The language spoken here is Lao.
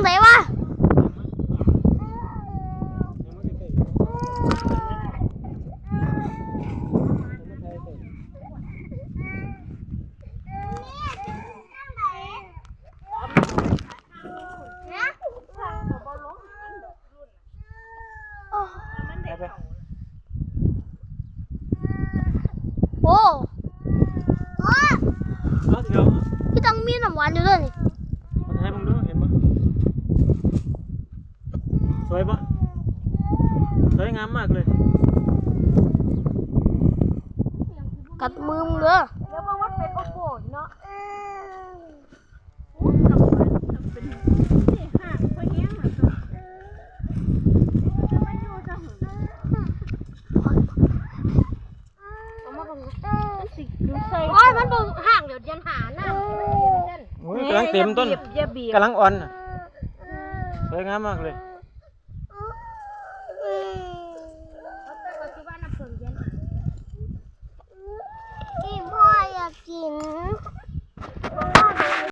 ໃດວະ? ໂອ້ ເອົາ ຄືຕ້ອງມີນ້ຳຫວານຢູ່ເດີນີ້. ມາຖ່າຍເບິ່ງດູ ເຫັນບໍ່? ສວຍບໍ່? ສວຍງາມມາກເລີຍ. ກັດມືມຶງເດີ. ແລ້ວເບິ່ງມັນເປັນໂອໂປເນາະ. ໂອ້ຍ ມັນບໍ່ ຫາກດຽວຢັນຫານຳ. ໂອ້ຍ ກຳລັງເຕັມຕົ້ນ ຢ່າບີບ ກຳລັງອ່ອນ. ສວຍງາມມາກເລີຍ.